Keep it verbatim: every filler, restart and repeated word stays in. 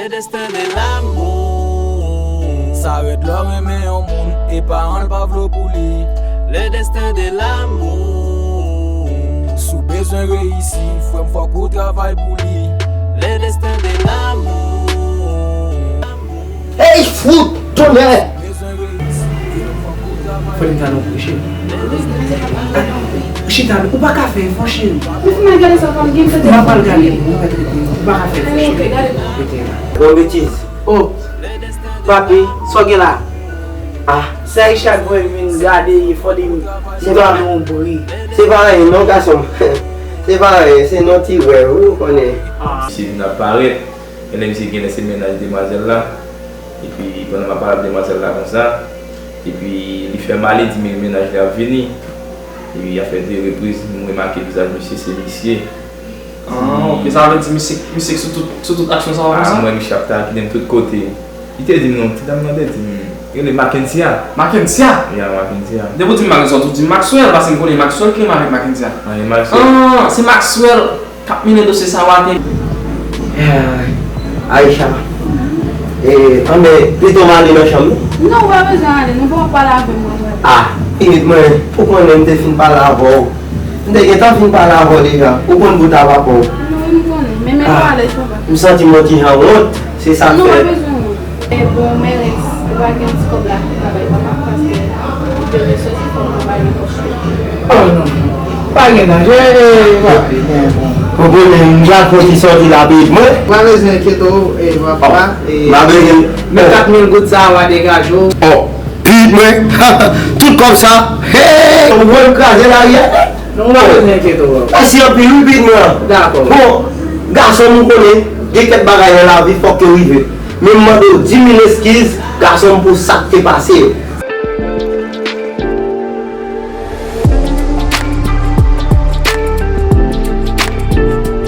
Le destin de l'amour. Sa rèd lè w renmen yon moun e paran l pa vle w pou li. Le destin de l'amour. Si w bezwen reyisi, frè m, fòk ou travay pou li. Le destin de l'amour. Ey, fout, tonnè! Fò li ta nan kouche. Chita, ou pa ka fè efò, cheri. Ou fin al gade sa w pa gen kote. M ap al gade, mwen mèt rete. Ou pa ka fè efò, cheri. Rete la. Bon betiz. Oh, papi, sa w gen la? Ah, se Aisha k voye m vin gade, fò li, li ban m yon bri. Se pa anyen non gason m. Se pa anyen, se non ti wè, wi, ou konnen. Misye vin ap parèt, men lè misye genlè se mennaj demwazèl la. Epi pandan m ap pale ak demwazèl la konsa, epi li fè m ale, di men mennaj li ap vini. Epi a fè de repriz, m remake vizaj misye, se misye. Ah, ok, sa vle di misye, misye sou tout, sou tout aksyon sa a konsa? Ah, mwen, misye ap takinen m tout kote. Li te di m non, ti dam nan te di m, rele Mackensia. Mackensia? Ya, Mackensia. Depi w di m Mackensia, ou di m Maxwell, paske m konnen Maxwell ki renmen avèk Mackensia. Anyen Maxwell. Ah, se Maxwell k ap mennen dosye sa a maten. Aisha, e, anben, pito m ale nan chanm nou? Non, ou pa bezwen ale, non, poko pale avè mwen, mwen. Ah, pitit mwen, ou konnen m te fin pale avè w. M te gentan fin pale avè w deja. Ou konn bout a papa w. Non, m konnen. Men mete w alèz, papa. M santi m yon ti jan wont, se sa k Non, ou pa fè. bezwen wont. E bon, men rès, ou pa gen ti kòb la pou travay, papa, paske ou te vle soti, fò m travay nan pòch. Oh non, pa gen danje, eh, papi, men bon. Ou konnen, m pral fè yon ti sòti la, pitit mwen. Ou pa bezwen enkyete w, eh, papa, eh, M a bezwen. Men kat mil goud sa a, w a degaje w. Oh, pitit mwen, tout kòb sa, hey, ou wè m kraze lari a nèt. Non, ou pa bezwen enkyete w, papa. Mèsi anpil, wi, pitit mwen. Dakò. Bon, gason m, ou konnen, gen kèk bagay nan lavi, fòk yo rive. Men m mande w di mil eskiz, gason m, pou sa k te pase yo.